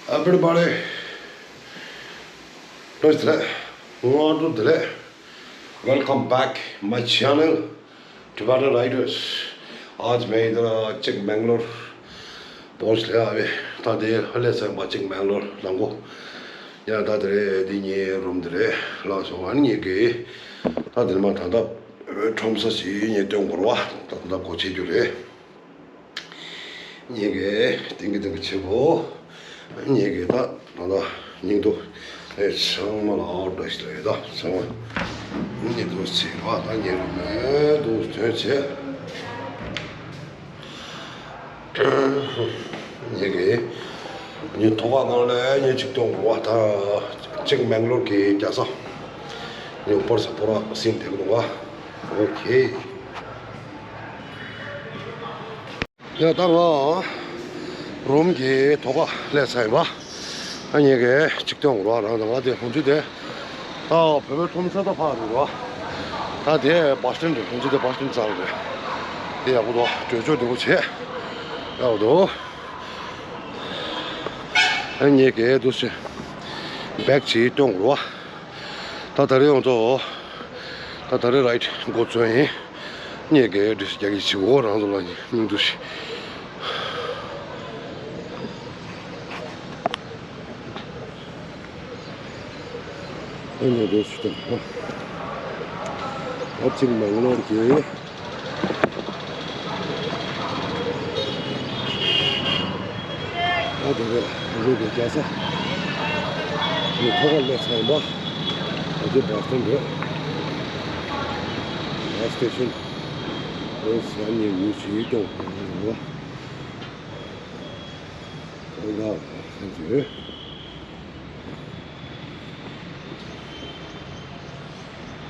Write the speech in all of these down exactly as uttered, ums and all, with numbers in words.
Everybody, བཀྲ་ཤིས་བདེ་ལེགས། སྔ་དྲོ་བདེ་ལེགས། Welcome back my channel, Tibetan Riders. आज मैं इधर चिकमंगलूर पहुंच लिया अभी। ད་དེ་ལས་ཚན་པ་ཅིག་མེང་ལོར་ལངས་གོ། ཡ་ད་དེ་རེད། འདི་ངའི་རུམ་དེ་རེད། ལགས་སོ། ཨ་ནི་ངེད་ཀྱིས་ད་དེ་མ་ད་ལྟ་ཁྲོམ་ས་ཞིག་ངས་སྟོན་དགོས་རེད་བ། ད་ད་ལྟ་སྒོ་ཕྱེ་རྒྱུ་རེད། ངེད་ཀྱིས་ཏིང་གི་ཏིང་གི་བྱེད་དགོ། ངེད་ཀྱིས་ད་ད་ལྟ་སྙིང་སྟོབས་ཨེ་ཚང་མ་ལ་ཨའོ་འདྲ་ཞིག་རེད། ད་ཚང་མ་སྙིང་སྟོབས་ཚེ་རེད་བ། ད་ངའི་རུམ་ནས་འདུག་ཐོན་བྱས། ངེད་ཀྱིས་ངའི་ཐོག་ཁ་ནང་ལ་ངས་ཅིག་སྟོན་དགོས་བ། ད་ཅིག་མེང་ལོར་གྱི་རྒྱལ་ས་ངའི་པར་ས་པོ་ར་སིན་དེ་གི་འདུག་བ། ཨོ་ཁེ། ཡ་ད་ང་རུམ་གྱི་ཐོག་ཁ་སླེབས་ཚར་ཡིན་པ། ཨ་ངེད་ཀྱིས་ཅིག་སྟོན་དགོས་ར། རང་དང་ང་དེ་ལོངས་སྤྱོད་དེ། ད་བོད་པའི་ཁྲོམ་ས་ད་ཕར་རེད་ར། ད་དེ་བ་སྟན་རེད། ལོངས་སྤྱོད་དེ་བ་སྟན་ཚར་རེད། དེ་ཡག་པོ་འདུག་གྲོས་ཆོད་བདེ་པོ་བྱས། ཡག་པོ་འདུག་ཨ་ངེད་ཀྱིས་འདུག་སེ་བེག་ཅིག་སྟོན་དགོས་ར། ད་ད་རེས་ཡོང་ཐོག་ད་ད་རེས་རའིཌ་འགོ་བཙུགས་ཡིན། ངེད་ཀྱིས་འདྲི་རྒྱག་གི་བྱེད་འོ། རང་ཚོ་ལ་སྙིང་སྡུག་ཤི། ཨ་ནི་རེ་ཞུ་དང་། ཨ་ཅིག་མེང་ལོར་གྱི། ཨ་དེ་རེད། རེད་དེ་རྒྱལ་ས་ནི་ཐོག་ཁ་སླེབས་ཚར་ཡིན་པ། ཨ་དེ་བ་སྟན་རེད། བ་སི་ཊེ་ཤན་རེད། ས་ནི་ཡུལ་ཞིག་ཏོ་རེད་བ། ཨོ་ཡ་ཁྱེད་ཀྱིས།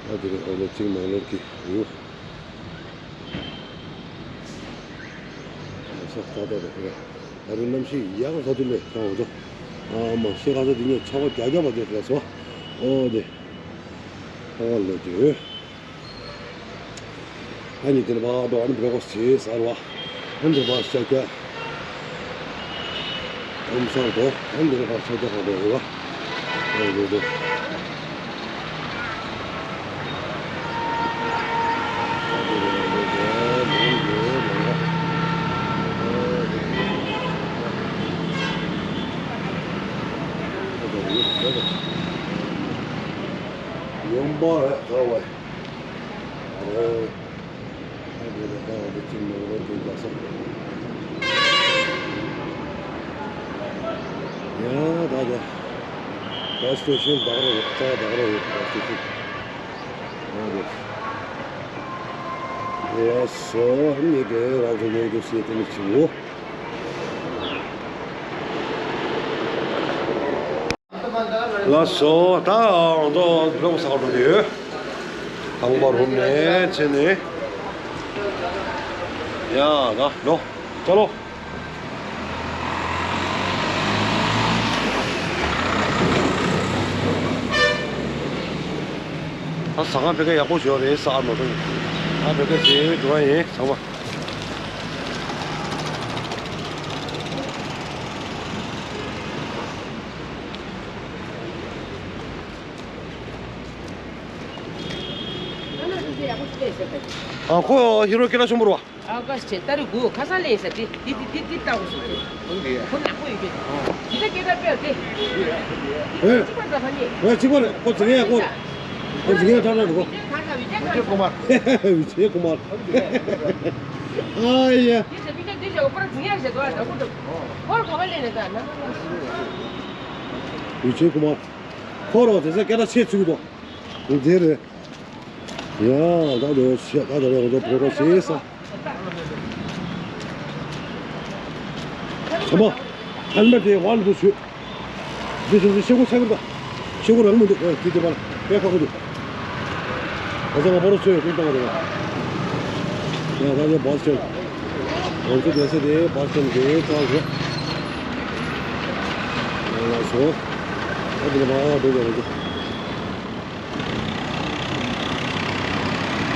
ཨ་དེ་རེད། ཨོ་ལོ་ཅིག་མེང་ལོར་གྱི་ཡུལ། ས་ཏག་ཏག་རེད། ད་རུང་གནམ་གཤིས་ཡག་ས་དུ་ལས་ཀྱང་འོ་ཚོ། ཨ་མ་ཤེས་ག་ས་དེ་ཉིད་ཆར་པ་རྒྱག་རྒྱག་པ་དེ་རེད་སོ། ཨོ་དེ་ཨོ་ལོ་དེ། ཨ་ནི་དེ་ནས་བ་འགྲོ། ཨ་ནི་བྲེ་ཁོ་སི་ཟེར་བ། ཨ་ནི་བ་ཤ་ཁ་ཨམ་སང་དོ། ཨ་ནི་བ་ཤ་ཁ་ག་འགྲོ་རེད་བ། ཨ་རེད་རེད། ཡོང་པ་རེད་ད་བ། ཨ་རོ། ཨ་རེད་རེད། ད་བ་དེ་ཅིག་མེང་ལོར་དེ་འདྲ་ས། ཡ་ད་ད། བ་སི་ཊེ་ཤན་བདག་རོགས་ཡོད། རྩ་བ་བདག་རོགས་ཡོད། བ་སི་ཊེ་ཤན། ཨ་རེད། ལགས་སོ། ངེད་ཀྱིས་རང་ཚོ་ཡོང་དུས་སེ་དེ་ནི་བྱེད་འོ། ལགས་སོ། ད་ང་ཚོ་བྲེ་ཁོ་སི་ཟ་ག་འགྲོ་གི་ཡོད། ཁང་པ་རུམ་ནས་ཕྱིན་ནས། ཡ་ད་འགྲོ། ཅ་ལོ། ད་ཟ་ཁང་ཕ་གི་ཡག་པོ་ཞིག་ཡོད་རེད། ཟ་ཨ་ནོ་ད་ཕ་གི་ཅིག་འགྲོ་ཡ་ཡིན་ཚང་མ། ཨ་ཁོ་ཧི་རོ་ཀེ་ན་ཆུང་པོ་རེད་བ། ཨ་ཁ་ཤས་ཏ་རིག་དགུ་ཁ་སང་ལས་ས་དེ་དེ་དེ་དེ་ལྟ་དགོས་སོང་། ཁོ་ནག་པོ་ཡོད་གི། དེ་ད་སྐད་གྲགས་དཔེ་ཡོད་དེ། ཨེ། གཅིག་པ་འདྲ་ཁ་ཉེ། ཨེ་གཅིག་པ་རེད། ཁོ་ཙི་ངེ་ཡ་ཁོ། ཁོ་ཙི་ངེ་ཡ་ཁྲ་ཁྲ་འགྲོ། ཁ་ཁ་བི་ཅེ་ཁ་ཁ། ཁོ་མ། བི་ཅེ་ཁོ་མ། ཨ་ཡ། དེ་ཟེར་བི་ཅེ་དེ་ཟེར་ཁོ་ར་ཙི་ངེ་ཡ་ཟེར་དོ་ཨ། ད་ཁོ་ད་ཁོ་ར་ག་བ་ལས་ནས་ད་ན་ན་ན། བི་ཅེ་ཁོ་མ། ཁོ་ར་དེ་ཟེར་སྐད་གྲགས་ཆེ་ཚུལ་དོ། དེ་རེད། ཡ། ད་དེ་ཆེ་ད་དེ་རེད། ང་ཚོ་བོད་པ་ཞེས་ས། ཚང་མ། ཧེལ་མེ་ཊི་དེ་ཝན་དུ་ཆུ། འདི་ཚོ་ཤེལ་སྒོ་ཆག་གི་འདུག་ཤེལ་སྒོ་རང་མི་འདུག་ཨེ་དེ་དེ་པར་དཔེ་ཁག་པོ་འདུག་ང་ཚོ་ང་པོ་རོ་ཚོས་ཀུན་བཏང་བ་རེད། ཡ་ད་དེ་བ་སི་ཊེན། ང་ཚོ་རྒྱལ་ས་དེ་བ་སི་ཊེན་དེ་ཚང་རེད། ཡ་ལགས་སོ། ད་དེ་ལ་མ་འགྲོ་དགོས་རེད།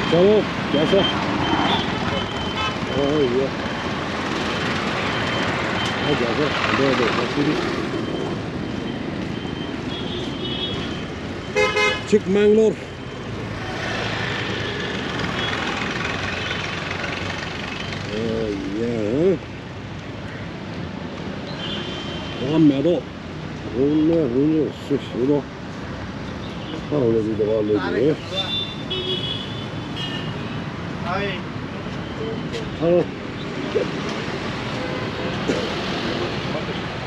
ཅ་ལོ། རྒྱལ་ས། ཨོ་ཡེ། ཨ་རྒྱལ་ས་འདྲ་འདྲ་ཞིག་རེད། Chikmagalur. Oh, yeah. ཨ་མེ་ཏོག་རུང་ནས་རུང་ནས་སུ་ཞིག་ལོ། ཨ་རུང་ནས་རུང་ནས་ཨ་ལོ་ཡིན། ཨ་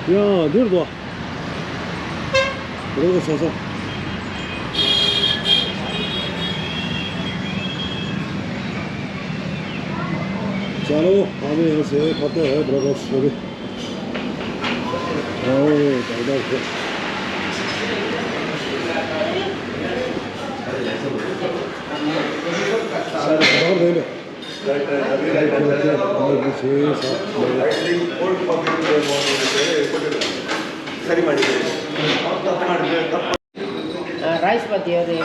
ཡ་འདིར་དོ། རེད་ས་ས། ཅ་ལོ་ཨ་མེ་ཡང་སེ་ཁ་ཏོ་ཧེ་བྲོ་བྲོ་ཤོ་རེ། ཨོ་ད་ད་ཤོ། ས་རེ་ད་རེ་རེ། རའི་སི་པ་དེ་རེད།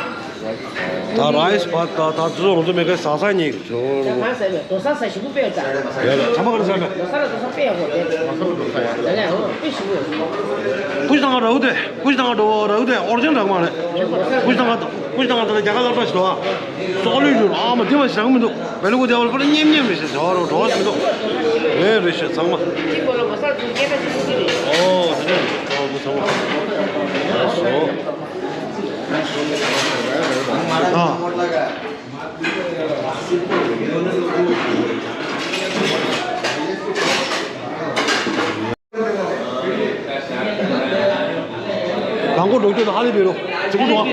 ད་རའི་སི་པ་ད་ད་ཚོ་ང་ཚོ་མེ་ཀའི་ཟ་ས་ཉིག་ཚོ། ད་གང་ཟེར་མེད་རྡོ་ས་ཟ་ཞིག་པོ་དཔེ་ཡོད་ད། ཡ་ད་ཚང་མ་ག་རེ་ཟ་མེད། རྡོ་ས་ལ་རྡོ་ས་དཔེ་ཡག་པོ་རེད། རྡོ་ས་ལ་རྡོ་ས་ཡག་ད་ལས་འོ་དཔེ་ཞིག་པོ་ཡོད། ཀུ་ཤི་ཐང་རའུ་ཏེ། ཀུ་ཤི་ཐང་འགྲོ་རའུ་ཏེ་ཨོ་རི་ཇིན་རག་མ་རེད། ཀུ་ཤི་ཐང་ཀུ་ཤི་ཐང་ད་རྒྱ་གར་ལ་པ་ཞིག་འདུག་ཨ། སོག་ལུས་ཞུ་ཨ་མ་དེ་མ་ཞིག་རག་མི་འདུག་བེ་ལུ་གུ་དེ་བར་པར་མཉེམ་མཉེམ་རེད་ཤག་བྱ་བ་རོ་འགྲོ་བ་མི་འདུག་ཨེ་རེད་ཤག་ཚང་མ། གཅིག་པོ་ལ་མ་སར་ཚུར་སྐད་ཆ་ཞིག་གི་རེད། ཨོ་དེ་རེད། ཨོ་དེ་ཚང་མ། ཨོ་སོ། ཨ། དང་པོ་འགྲོ་སྐྱོད་དུ་ཧ་ལས་བེ་རུ། ཙི་གུ་འགྲོ་བ།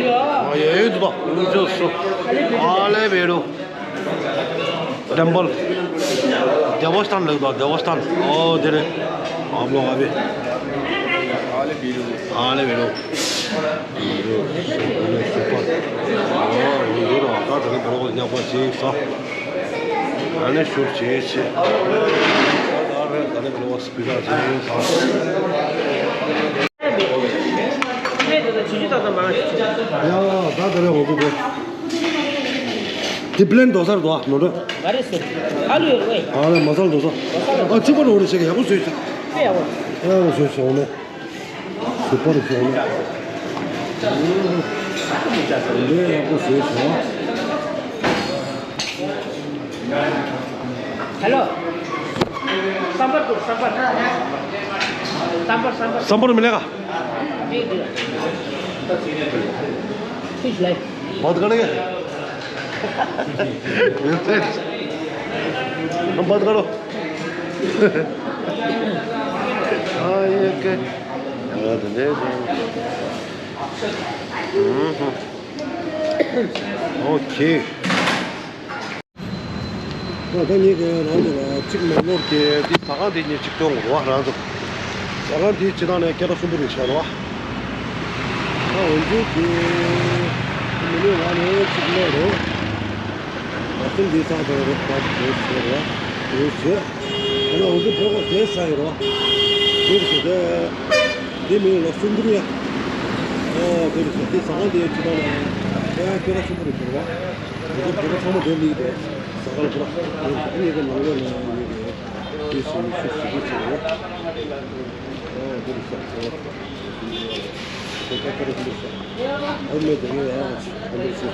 ཨ་ཡེ་ཡེ་འདུག་ད། ཨུ་ཅོ་སུ། ཧ་ལས་བེ་རུ། ཏེམ་པལ། དེ་བོ་སི་ཐན་ལེགས་དང་དེ་བོ་སི་ཐན། ཨོ་དེ་རེད། ཨ་བློ་ཨ་བེ། ཨ་ལེ་བེ་རུ། ཨ་ལེ་བེ་རུ། ཨོ་རུ་རུ་ར་ད་དེ་རེད་བེ་རུ་ཉག་པ་ཅིག་ས། ཨ་ནི་ཤུར་ཅིག་ཅིག་ཨ་ད་རེད་ད་རེད་བེ་རུ་སི་པི་ཀར་ཅིག་ས། ཡ་ད་དེ་རེད་འོ་དེ་དེ། དེ་པི་ལེན་རྡོ་སར་དོ་ནོ་རེད། མ་རེད་སུ། ཨ་ལུ་ཡོད་རེད། ཨ་ལེ་མ་སལ་རྡོ་ས། ཨ་གཅིག་པ་རེད་འོ་རེད་ཤེས་གི་ཡག་པོ་བཟོས་ཤག་དཔེ་ཡག་པོ། ཡག་པོ་བཟོས་ཤག་འོ་ནས། སུ་པར་བཟོས་ནས། འདི་ཡག་པོ་བཟོས་ཤག་ཧེ་ལོ། སམ་པར་ཁུར་སམ་པར། སམ་པར་སམ་པར། སམ་པར་མི་ལེ་ག་ཕིཤ་ལའི། बहुत करने के। हम बात करो। हाँ, ये के। हाँ, तो ले दो। हम्म, हम्म। ओके। ད་ལྟ་ངེད་ཀྱི་རང་ཚོ་ལ་གཅིག་མ་ནོར་གྱི་འདི་ཟ་ཁང་འདི་ཉིད་གཅིག་སྟོན་དགོས་རེད་བ། རང་ཚོ་ཟ་ཁང་འདི་སྤྱི་བཏང་ནས་སྐད་གྲགས་ཆེན་པོ་རེད་ཤག་རེད་བ། ད་འོན་ཀྱང་གི་མི་ནུས་ང་ནས་གཅིག་ལས་རེད། ད་ཐེངས་འདི་ཚང་དང་རེད་པ་དེ་ཟེར་བ་དེ་ཟེར། ད་ནི་འོན་ཀྱང་བོད་ཁོག་དེ་ཟ་ཡི་རེད་བ། དེ་རེད་ཟེར་ཏེ། འདི་མིང་ལ་སུམ་བུར་ཡ། ཨོ་དེ་རེད་ཟེར་ཏེ་ཟ་ཁང་དེ་སྤྱི་བཏང་ནས་ཡ་སྐད་གྲགས་ཆེན་པོ་རེད་ཟེར་བ། ང་ཚོ་བོད་པ་ཚང་མ་འདིར་སླེབས་ཀྱི་འདུག་ཟ་ཁང་ལ་ཕུ་ར། ཨེ་ཁ་ཨེ་ཁ་ནང་ལོགས་ནས་ཡོད་རེད། དེ་བཞིན་ཤུགས་ཞེ་པོ་ཆེ་རེད། ཨོ་དེ་རེད་ཤག་ཟེར་བ། དེ་ཁ་ཁ་རེད་ཤག་ཨ་མེ་དེ་ནས་ཡང་ཨ་མེ་ཟེར།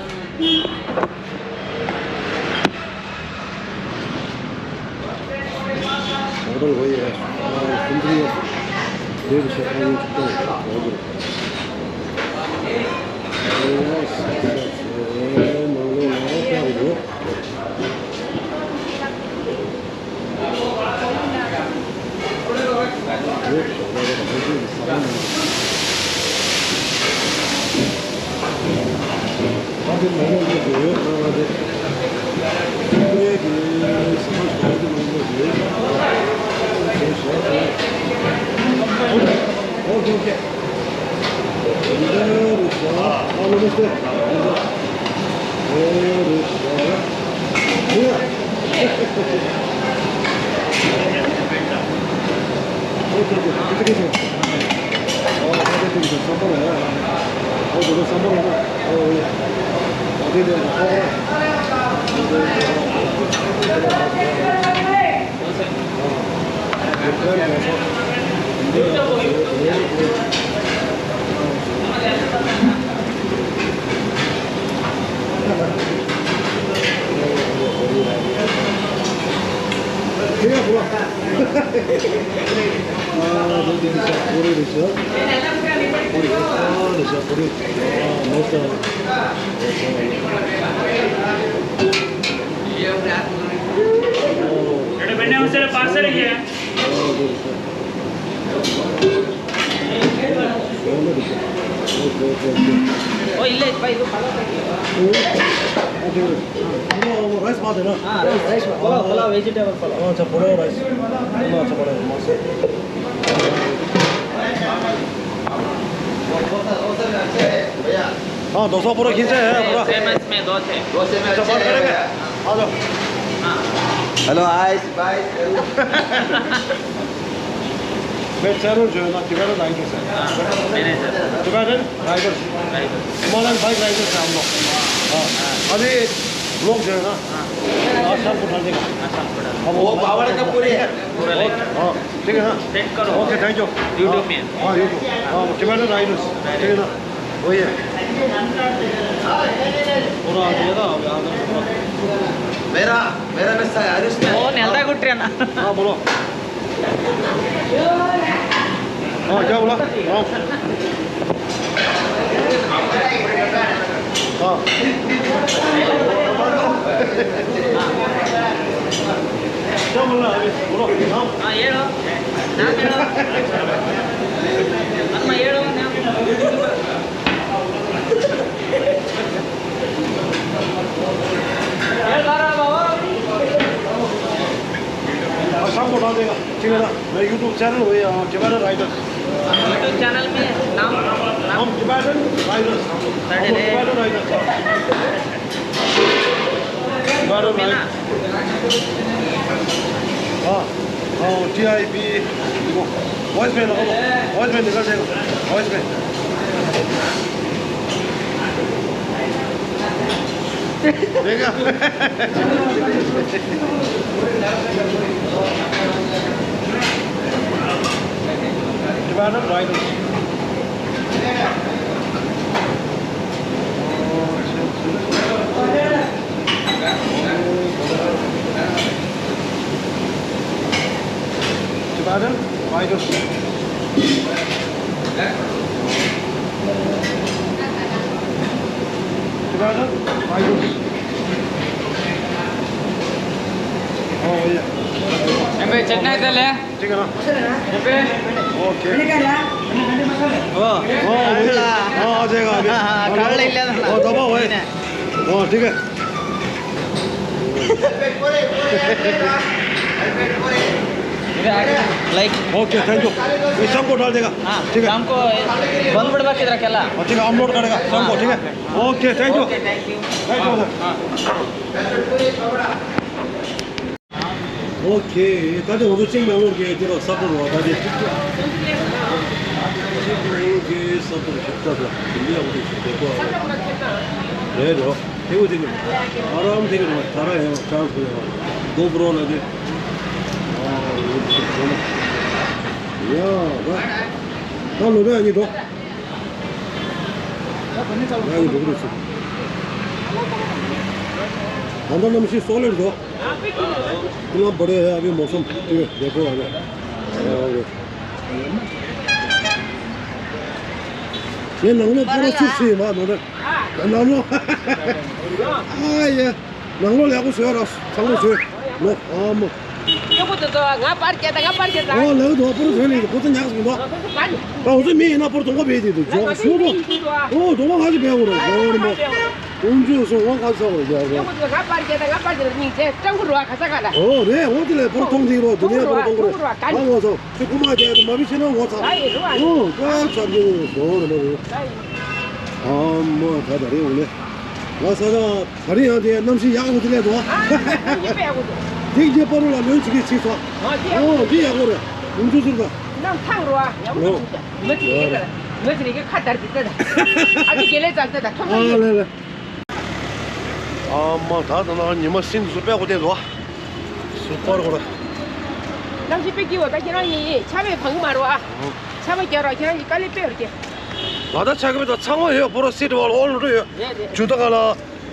ओ, इल्ले भाई, तो खाना खाइए। हम्म। अच्छा, वो, वो राइस बात है ना? हाँ, राइस, राइस, पुलाव, पुलाव, वेजिटेबल पुलाव। हाँ, अच्छा, पुलाव राइस। हाँ, अच्छा, पुलाव, मस्त। हाँ, डोसा पूरा खींचा है, पूरा। सेम इसमें दो थे। अच्छा, बात करेंगे। आ जाओ। हेलो, आइस, बाइस। मैं चैनल जो है ना, Tibetan Riders है। हाँ, मैंने sir. Tibetan Riders। Rider. Himalayan bike riders है हम लोग। हाँ। अभी ब्लॉग जो है ना, हाँ। आज शाम को डाल देगा। हाँ, शाम को डाल। अब वो वो बावड़ का पूरे है। पूरा लेकर। हाँ, ठीक है ना? सेंड करो। Okay, thank you. YouTube में। हाँ, YouTube। हाँ, Tibetan Riders। ठीक है ना? वही है। पूरा आ गया था, अभी आ गया। मेरा, मेरा मिस है, आयुष में। ओ, नेल्दा गुट्रिया ना। हाँ, बोलो। हाँ, क्या बोला? हाँ। हाँ। क्या बोलना है अभी? बोलो। हाँ। हाँ, ये लो। नाम ये लो। आत्मा ये लो, नाम। ये ला रहा बाबा। हाँ, शाम को डाल देगा। ठीक है ना? मेरा YouTube चैनल वही, हाँ, Tibetan Riders। YouTube चैनल में नाम, नाम? हम Tibetan Riders। हम लोग Tibetan Riders, हाँ। Tibetan Riders। हाँ, हाँ, T I B, देखो, वॉइस में लगाओ, वॉइस में निकल जाएगा, वॉइस में। देखा? Tibetan Riders। Tibetan Riders। Tibetan Riders। Oh, yeah. MP Chennai से ले। ठीक है ना? एमपी। ओके। ओ, ओ, भैया। हाँ, आ जाएगा अभी। हाँ, हाँ, हाँ, हाँ, हाँ। ओ, दबा भाई। हाँ, ठीक है। लाइक। Okay, thank you. ये शाम को डाल देगा। हाँ, ठीक है। शाम को बंद बड़वा की तरह खेला। हाँ, ठीक है, अपलोड करेगा शाम को, ठीक है। Okay, thank you. Okay, thank you. Thank you, sir. हाँ। OK, ད་དེ་ང་ཚོ་ཅིང་མེང་ལུང་གི་དེ་ལ་ས་ཁུལ་བ་ད་དེ། ཅིང་མེང་ལུང་གི་ས་ཁུལ་ཞིག་ད་ད་དེ་འདི་ཡག་པོ་དེ་ཞིག་དེ་གོ་རེད་རོ། དེ་གོ་དེ་གོ་ཨ་རམ་དེ་གོ་ད་ར་ཡང་ཅང་གོ་ཡང་གོ་པྲོ་ལ་དེ། ཡ་ད་ད་ལོ་རེ་ཨ་ནི་འགྲོ། ཡ་ཡི་འགྲོ་གི་རེད་ཚུལ། ད་ལྟ་གནམ་གཤིས་སོ་ལེར་འགྲོ། इतना बढ़िया है अभी मौसम। ठीक है, देखो आ गया। ये नंगलो पूरा सिर्फ से मार नोड़े। नंगलो। आ ये नंगलो ले को सोरा संगो सो। नो हम। यो को तो तो गा पार के गा पार के गा। ओ ले दो पर सोले को तो न्यास को। ता उसे मी ना पर तो को भेज दे दो। जो सुनो। ओ दोनों हाथ पे हो रहा है। ཀུན་སྤྱོད་སོགས་ངོ་ཁ་ཚ་བར་རྒྱག་རོགས། ང་པར་རྒྱག་ད་ང་པར་རྒྱག་ད་སྙིང་རྗེ་སྤྲང་པོ་རུ་ཁ་ཚ་ག་ལ། ཨོ་རེད། འོ་དེ་ལས་པོར་མཐོང་དེ་རོགས་དེ་ནས་པོར་མཐོང་གོ་རེད། ང་ངོ་ཚ་ཁྱོད་རྐུ་མ་རྒྱག་ད་མ་བི་ཤེས་ན་ངོ་ཚ། ཨོ་ཀ་ཚ་རྒྱུ་ཟོ་རེད་མ་རེད། ཨ་མ་ད་ད་རེད་འོ་ལེ། ང་ས་ས་ད་རེད་ཡང་དེ་གནམ་གཤིས་ཡག་པོ་དེ་ལས་དོ། དེ་རྗེས་པ་རུ་ལ་ལོན་ཅིག་གིས་ཚིག་ཚ། ཨོ་དེ་ཡག་པོ་རེད། ཡོང་ཆུ་ཟུར་ད། ནམ་ཐང་རུ་ཡག་པོ་ཡོང་ཆུ་ད། མི་ཚེ་རིང་གི་མི་ཚེ་རིང་གི་ཁ་དར་དེ་ད། ཨ་ཅེ་དགེ་ལེགས་ཙག་ད་ཐོབ་ཨ་ལེ་ལེ། ཨ་མ་ད་ད་ན་ཉི་མ་སིན་ཟུར་པད་གོ་དེ་འདུག་ཨ། ཟུར་པར་གོ་ར། གནམ་གཤིས་དཔེ་སྐྱིད་པོ་ད་ཁྱེད་རང་ཡིན་ཡིན་ཆར་པས་བང་གི་མ་རུ་ཨ། ཆར་པ་རྒྱག་རོགས་ཁྱེད་རང་གི་དཀའ་ལས་དཔེ་རུ་སྐྱེ། ང་ད་ཆ་གི་མེད་ད་ཚང་མ་ཡོད་པོ་ར་སིད་བ་ལ་ཨོལ་རུ་ཡོད། རེད་རེད། ཇུ་ད་ག་ལ།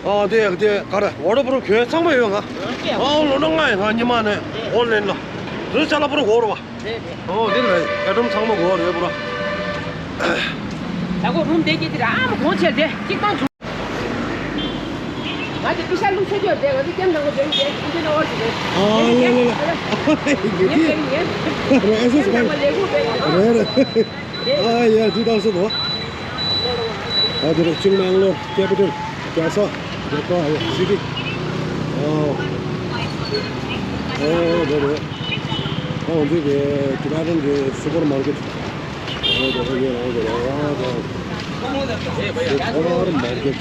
ཨ་དེ་དེ་ག་རེ་ཝ་ཊར་པུ་རུབ་གྱོན་ཚང་མ་ཡོད་ང་། ཨ་ལོ་ན་ལྔ་ཡིན་ང་ཉི་མ་ནས་ཨོན་ལན་ལ་རི་ཅ་ལ་པུ་རུབ་གོ་རུ་བ། ཨོ་དེ་རེད་ཨེ་ཊམ་ཚང་མ་གོ་རེད་པུ་ར། ད་གོ་རུམ་དེ་སྐྱེ་དེ་ར་ཨ་མ་གོང་ཆེ་དེ་གཅིག་བཏང་བྱུང་། ང་ཚོ་པི་ཤ་ལུག་ཆེ་ཆེ་དེ་ང་ཚོ་ཀེམ་ནང་གོ་དེ་དེ་ཨིན་ཇི་ནོ་ཨོར་ཞིག་རེད། ཨ་ལེ་ལེ་ལེ། ཨེ་སི་ཨེ་སི་ཀེམ་ནང་གོ་ལས་ཁུངས་དེ་ཡིན། རེད་རེད། ཨ་ཡ་འདི་དང་སོ་དོ། ཨ་འདི་རུ་ཅིང་མེང་ལོར་ཀེ་པི་ཊལ་རྒྱལ་ས་རྒྱལ་ཁབ་སི་ཊི། ཨོ་ཨོ་རེད་རེད། ཨོ་འདི་གི་ཏི་ཀ་ཏན་གི་སུ་པར་མར་ཀེཊ། ཨོ་འདི་གི་ཨོ་འདི་ཨོ་འདི་སུ་པར་མར་ཀེཊ།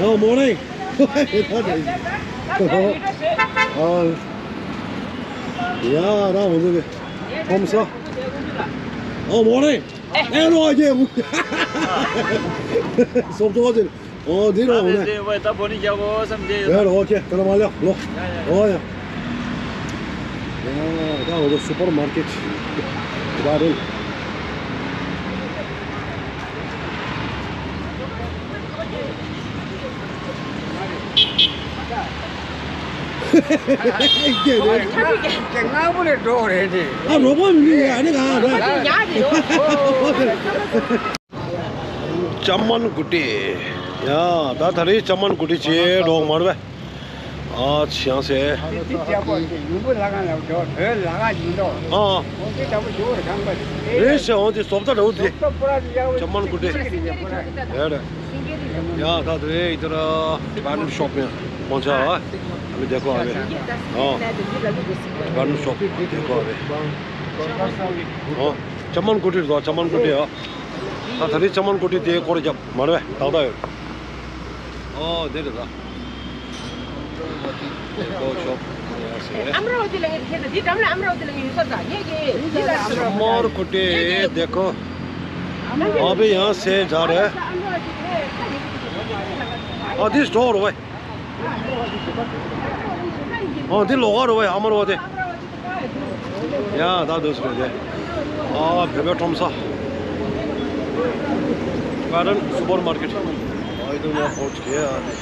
ཨོ་མོར་ནིང་། ཨ། ཡ་ར་འོ་ཟེ། ཁོམ་ས། ཨ་མོ་རེ། ཨེ་རོ་ཨ་ཅེ། སོབ་ཏོ་ཅེ། ཨོ་འདི་རོ་ཨ་ནེ། ད་བོ་ནི་རྒྱག་གོ་བསམ་གྱི་ཡོད། ཡ་ར་ཨོ་ཁེ་ད་ལ་མ་ལ་ལོ། ཡ་ཡ། ཨོ་ཡ། ཡ་ད་འོ་ཟེ་སུ་པར་མར་ཀེཊ། ག་རེ། ཨ་རོ་པ་མི་ཡ་ཨ་ནི་ག་ར། ཅ་མན་ཀུ་ཊི། ཡ་ད་ད་རེས་ཅ་མན་ཀུ་ཊི་ཅེ་འགྲོ་མ་རེད་པས། ཨ་ཅི་ཡང་ཟེར། དེ་དེ་ལྕགས་པོ་དེ་ཡུམ་བུ་ལྷ་ཁང་ལ་འགྲོ་བོད་ལྷ་ཁང་ཡིན་ནོ། ཨ། འོ་དེ་ལྟ་བུ་ཡོད་རེད་ཁང་པ་དེ། རེད་ཟེར་འོ་དེ་བཟོ་ལྟ་རེད་འོ་དེ། ཅ་མན་ཀུ་ཊི། རེད་རེད། ཡ་ད་དེ་རེད་ཡིན་དེ་ར་བེ་ཌ་རུམ་ཤོབ་ཡང་མོ་ཆ་ཨ། ཨ་མི་དེ་ཁོ་ཨ་རེད། ཨ། བེ་ཌ་རུམ་ཤོབ་དེ་ཁོ་ཨ་རེད། ཨ། ཅ་མན་ཀུ་ཊི་རེད་ཅ་མན་ཀུ་ཊི་ཨ། ད་ད་རེས་ཅ་མན་ཀུ་ཊི་དེ་སྐོར་རྒྱབ་མ་རེད་པས་ཏག་ཏག་ཡོད། ཨོ་དེ་རེད་ད། དེ་ཀོ་ཤོབ་ཡ་ཟེར། अमरावती लगे थे तो दी डमले अमरावती लगे यूं सब जागे ये ये ला ཅ་མན་ཀུ་ཊི་དེ་ཁོ། ཨ་བེ་ཡང་ཟེར་ཇ་རེད། ཨ་དེ་སྟོར་བས། ཨ་དེ་ལོག་ག་རེད་པས་ཨ་མར་བ་དེ། ཡ་ད་འདུག་སེ་རེད་དེ། ཨ་བོད་པའི་ཁྲོམ་ས། ཀ་ཏན་སུ་པར་མར་ཀེཊ། ཨ་ཡི་དུ་ནས་ཧོ་ཆེ་ཨ་ནི།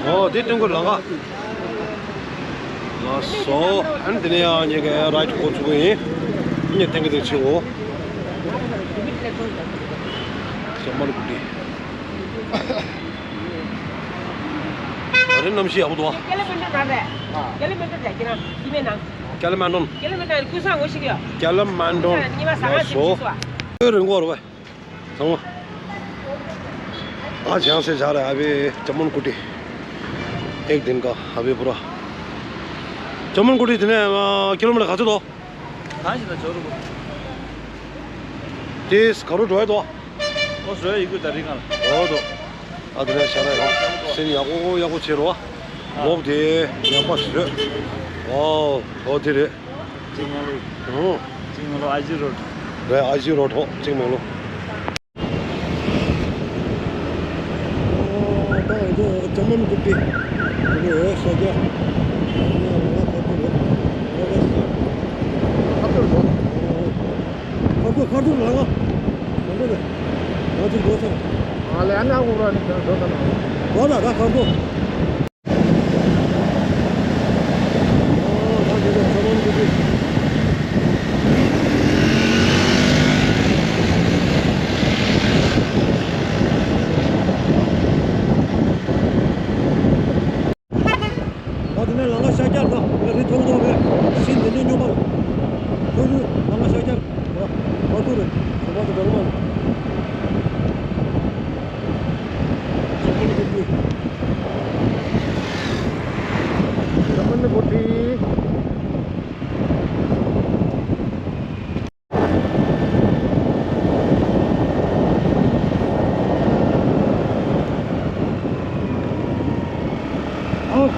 ཨོ་དེ་སྟོན་གོ་ལང་ག་ལགས་སོ། ཨ་ནི་དེ་ནས་ཡང་ངེད་ཀྱི་རའེ་ཌི་འགོ་ཚུགས་ཀྱི་ཡིན། ངས་ཐེངས་གི་དེ་བྱེད་འོ། ཅ་མན་ཀུ་ཊི། ད་རེས་གནམ་གཤིས་ཡག་པོ་འདུག་ཨ། ཀེ་ལི་མན་ཌོན་ར་རེད། ཀེ་ལི་མན་ཌོན་རེད་ཀྱི་རང་ཀི་མེད་ནང་། ཀེ་ལི་མན་ཌོན། ཀེ་ལི་མན་ཌོན་ཀུན་བཟང་ངོ་ཤེས་ཀྱི་ཡོད། ཀེ་ལི་མན་ཌོན། ཉི་མ་ཟ་ཁང་ལགས་སོ། ཅིག་ཅིག་སོ། ཨོ་རིང་པོ་རེད་པས། ཚང་མ། ཨ་ཅང་སེ་ཇ་རེད་ཨ་བེ་ཅ་མན་ཀུ་ཊི། ཨེག་དིན་ཀ་ཨ་བེ་པུ་ར། ཅ་མན་ཀུ་ཊི་དེ་ནས་ཀི་ལོ་མི་ཊར་ག་ཚོད་འདུག་གང་ཞིག་ད་ཇོ་རུ་གོ། དེས་ག་རུ་འགྲོ་ཡ་དོ། ཨོ་བཟོས་ཡི་གུ་ད་རིང་ང་ལ། ཨོ་དོ། ཨ་དེ་ནས་ཤ་ན་ཡོང་སེམས་ཡག་པོ་ཡག་པོ་བྱེད་རོགས། ལོག་དེ་ཡག་པ་བཟོས། ཨོ་ཨོ་དེ་རེད། ཅིང་མ་ལོ། ཨོ། ཅིང་མ་ལོ་ཨའི་ཇི་རོ་ཌི། རེད་ཨའི་ཇི་རོ་ཌི་ཧོ་ཅིང་མ་ལོ། ད་འདི་ཅ་མན་ཀུ་ཊི། འདི་ནི་འོ་ཤ་རྒྱ། འདི་ནི་ང་ཁ་ཐུར་རེད། ཁ་ཐུར་རེད། ཁ་ཐུར་ཁ་ཐུར་ལ་ང་། མ་འདྲ་རེད། ང་ཚོ་འགྲོ་ཚར། ང་ལ་ཡང་ན་འུག་ར་ནི་འགྲོ་ད་ན། འགྲོ་ད་ད་ཁ་ཐུར། ད་དེ་ནས་ལམ་ཁ་ཤར་རྒྱག་དང་ངས་རི་མཐོ་པོ་མཐོ་པོ་རེད། ཤིང་དེ་ནས་སྨྱོན་པ་རེད། ཁོར་ཡུག་ལམ་ཁ་ཤར་རྒྱག་རེད། ཁ་ཐུར་རེད། ཁོ་པ་དེ་འགྲོ་གི་མ་རེད། ཅ་མན་ཀུ་ཊི། ཨོ།